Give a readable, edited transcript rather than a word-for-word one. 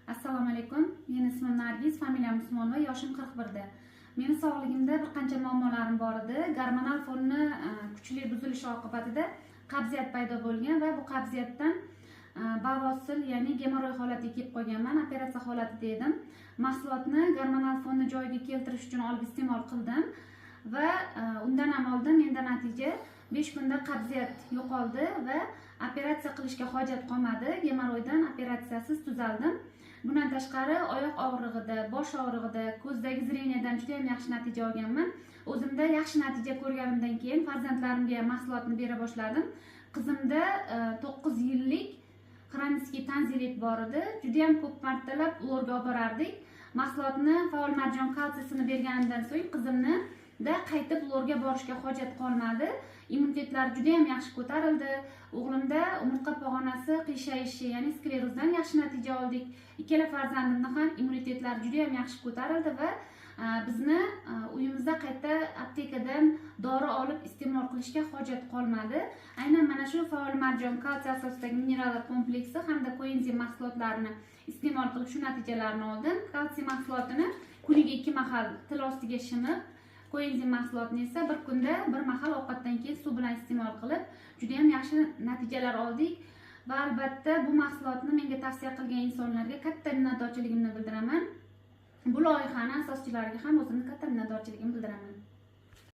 Assalomu alaykum. Meni ismim Nargiz, familiyam Usmonova, yoshim 41 da. Meni sog'ligimda bir qancha muammolarim bor edi. Gormonal fonni kuchli buzilishi oqibatida qabziyat paydo bo'lgan va bu qabziyatdan bavosil, ya'ni gemoroy holatiga kelib qolganman. Operatsiya holatida edim. Mahsulotni gormonal fonni joyiga keltirish uchun olib iste'mol qildim va undan ham oldin menda natija: 5 kunda qabziyat yo'qoldi va operatsiya qilishga hojat qolmadi. Gemoroydan operatsiyasiz tuzaldim. Bundan tashqari, oyoq og'rig'ida, bosh og'rig'ida, ko'zdagi зрения dan juda ham yaxshi natija olganman. O'zimda yaxshi natija ko'rganimdan keyin farzandlarimga ham mahsulotni bera boshladim. Qizimda 9 yillik хронический tonzillit bor edi. Juda ham ko'p martalab lorga olib borardik. Mahsulotni, faol marjon kalsiysini berganimdan so'ng qizimni da qaytib lorga borishga hojat qolmadi. Immunitetlari juda ham yaxshi ko'tarildi. O'g'limda umurtqa pog'onasi qiyshayishi, ya'ni sklerozdan yaxshi natija oldik. Ikkala farzandimni ham immunitetlari juda ham yaxshi ko'tarildi va bizni uyimizda qayta aptekadan dori olib iste'mol qilishga hojat qolmadi. Aynan mana shu faol marjon kalsiy asosidagi minerallar kompleksi hamda koenzim mahsulotlarini iste'mol qilib shu natijalarni oldim. Kalsiy mahsulotini kuniga ikki mahal til ostiga shimib, koenzim mahsulotini esa bir kunda bir mahal ovqatdan keyin suv bilan iste'mol qilib, juda ham yaxshi natijalar oldik. Va albatta, bu mahsulotni menga tavsiya qilgan insonlarga katta minnatdorchiligimni bildiraman. Bu loyihani asoschilariga ham o'zimni katta minnatdorchiligimni bildiraman.